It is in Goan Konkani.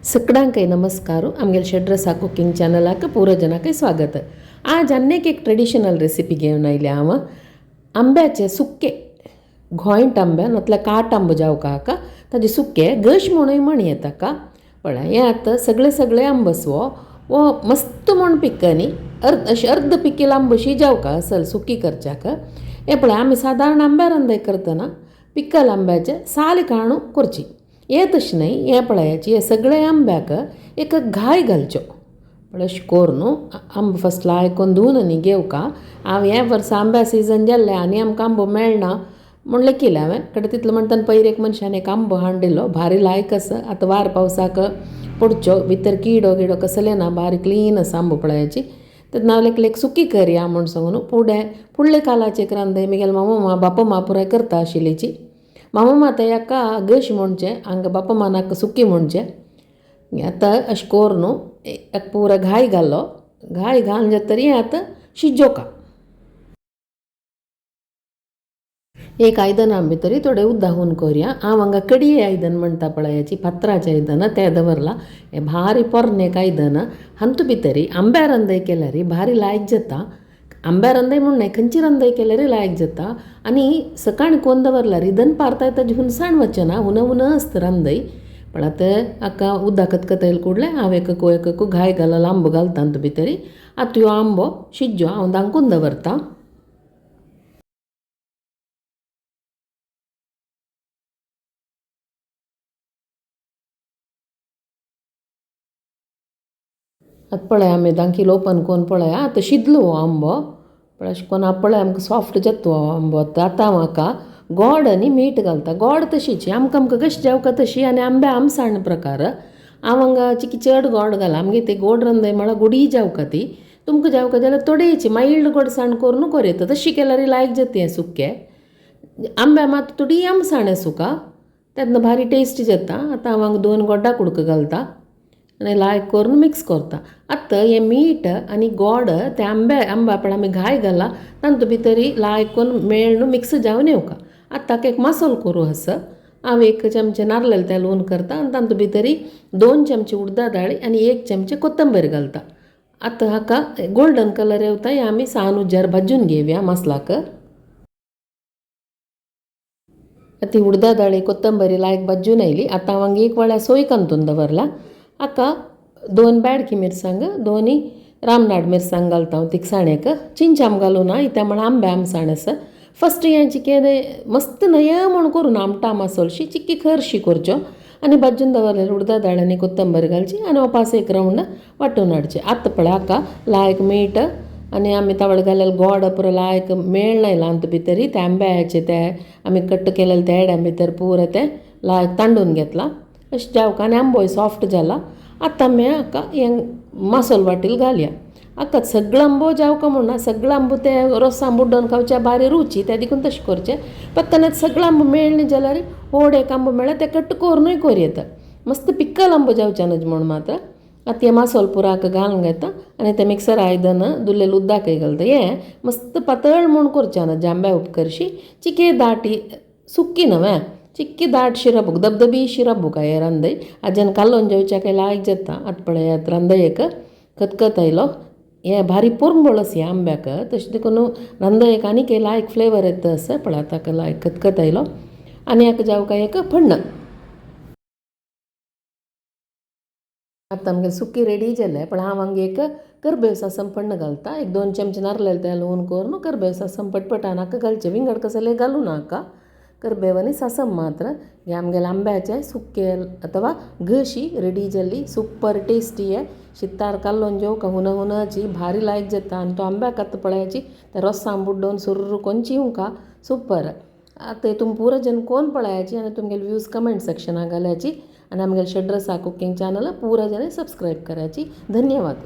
सगळ्यांकय नमस्कार. आमगेले शेड्रसा कुकिंग चॅनलाक पूरा जनाकय स्वागत. आज आनीक एक ट्रेडिशनल रेसिपी घेवन आयल्या हांव. आंब्याचे सुके, घोंयट आंबे नातल्यार काट आंबो जावका हाका ताजे सुके घश म्हणूय म्हण येता का. पळय, हें आतां सगळे सगळे आंबस हो हो मस्त म्हूण पिकनी अर्द अशें अर्द पिकील आंबशी जावका असल सुकी करच्याक. हें पळय, आमी सादारण आंब्या रांदय करतना पिकल आंब्याचे साल काणू करची, हें तशें न्हय. हें पळयाची, हे सगळे आंब्याक एक घाय घालच्यो. पळय, अशें कोर न्हू आंबो फस्ट लायक धुवन आनी घेवका. हांव हे वर्सा आंब्या सिजन जाल्लें आनी आमकां आंबो मेळना म्हूण लेखिल्लें हांवें कडेन. तितलो म्हणटना पयर एक मनशान एक आंबो हाडून दिलो, भारी लायक आसा. आतां वार पावसाक पडच्यो भितर किडो गिडो कसलें ना, बारीक क्लीन आसा आंबो पळयाची. तेन्ना हांव लेकलेक सुकी करया म्हूण सांगून फुडें फुडले कालाचेक रांदय. म्हगेले मामा बापमा पुराय करता आशिल्लीची. मामा आतां हाका गश म्हणचें, हांगा बापा नाका सुकी म्हणचें. आतां अशें कोर न्हू एक पुरो घाय घालो. घाय घालून जातरी आतां शिजोवका. एक आयदना भितरी थोडें उदक हून करुया. हांव हांगा कडये आयदन म्हणटा पळयाची, फातराचें आयदन तें दवरलां. हें भारी पोरणें एक आयदन. हातूंत भितरी आंब्या रांदय केल्यार भारी लायक जाता. आंब्या रांदय म्हूण न्हय, खंयची रांदय केल्यार लायक जाता. आनी सकाळीं कोन्न दवरल्यार दनपार ताजी हुनसाण वचना, हुन हुन आसता रांदय. पण आतां हाका उदक खतखतयल कुडलें. हांव एक एक घाय घालून आंबो घालता तातूंत भितरी. आतां ह्यो आंबो शिजो हांव धांकून दवरता. आतां पळय, आमी धांकील ओपन करून पळया. आतां शिजलो हो आंबो. पळय, अशें करून पळय, आमकां सॉफ्ट जाता हो आंबो. आतां आतां हांव हाका गोड आनी मीठ घालता. गोड तशीच आमकां आमकां कशी जेवका तशी आनी आंब्या आमसाण प्रकार. हांव हांगा चिकी चड गोड घाला. आमगे ती गोड रांदय म्हळ्यार गोडीय जेवका ती. तुमकां जेवका जाल्यार थोडीची मायल्ड गोडसाण करून कर येता, तशी केल्यार लायक जाता. हें सुकें आंब्या मात थोडी आमसाण सुका तेन्ना भारी टेस्ट जाता. आतां हांव हांगा 2 गोडा कुडको घालता आनी लायक करून मिक्स करता. आतां हें मीठ आनी गोड ते आंब्या आंबा पण आमी घाय घाला तातूंत भितरी लायक करून मेळ्ण मिक्स जावन येवका. आतां ताका एक मसालो करूं आसा. हांव 1 चमचे नारलें तेल हून करता आनी तातूंत भितरी 2 चमचे उडदा दाळी आनी 1 चमचे कोथंबीर घालता. आतां हाका गोल्डन कलर येवता हें आमी सान उज्यार भाजून घेवया मसलाक. आतां उडदा दाळी कोथंबीर लायक भाजून आयली. आतां हांव हांगा एक वळ्या सोय कांतून दवरला. हाका 2 बेडकी मिरसांग, 2 रामनाड मिरसांग घालता हांव तिखसाणेक. चिंचाम घालूं ना, इत्या म्हळ्यार आंब्या आमसाण आसा. फस्ट हें चिकें मस्त नया म्हूण करून आमटा मासोलशी चिक्की खरशी करच्यो आनी भाजून दवरलेले उडदा दाळ आनी कोथंबीर घालची आनी ओपास एक रावंड वांटून हाडचें. आतां पळय, हाका लायक मीठ आनी आमी तावळ घालेले गोड पुरो लायक मेळ्ळें तातूंत भितरी. त्या आंब्याचे ते आमी कट्ट केलेले ते एड्या भितर पुरो तें लायक तांडून घेतलां. अशें जावका आनी आंबोय सॉफ्ट जाला. आतां आमी हाका हें मसालो वाटील घालया. हाका सगळो आंबो जावका म्हूण सगळो आंबो ते रोसान बुड्डोवन खावच्या भारी रुची त्या देखून तशें करचें. पत्तनात सगळो आंबो मेळ्ळें जाल्यार होड एक आंबो मेळ्ळ्यार ते कट्ट करुनूय कोर येता. मस्त पिक्कल आंबो जावचे न्हय म्हूण मात्र. आतां हें मसालो पुरो हाका घालून घेता आनी तें मिक्सर आयदन धुल्लेलें उदकय घालता. हें मस्त पातळ म्हूण करचें ना, जांब्या उपकरशी चिके दाटी सुकी न्हय, चिक्की दाट शिरबूक धबधबी शिरबूक हें रांदय. आजन कालोवन जेवच्याक लायक जाता. आतां पळयात, रांदयेक खतखत आयलो. हें भारी पोरंबळ आसा ह्या आंब्याक, तशें देखून रांदयेक आनीक लायक फ्लेवर येता आसा. पळय, आतां लायक खतखत आयलो आनी हाका जावका एक फण्ण. आतां आमगे सुकी रेडी जालें. पण हांव हांगा एक करबेव सासम फण्ण घालता. एक 2 चमचे नारलें तेल हून करून करबेव सासम पटपटान हाका घालचें. विंगड कसलें घालूं नाका, करबेव आनी सासम मात्र. हें आमगेलें आंब्याचें सुकें अथवा घशी रेडी जाल्ली, सुपर टेस्टी. हें शितार कालोवन जेवका हुन हुनाची भारी लायक जाता. आनी तो आंब्याक आतां पळयाची ते रोसान बुड्डोवन सुर्र कोन्न चिवंका सुपर. आतां तुमी पुरो जन कोण पळयाची आनी तुमगेले व्यूज कमेंट सेक्शनाक घालाची आनी आमगेले शेड्रसा कुकींग चॅनल पुरो जन सबस्क्रायब करायची. धन्यवाद.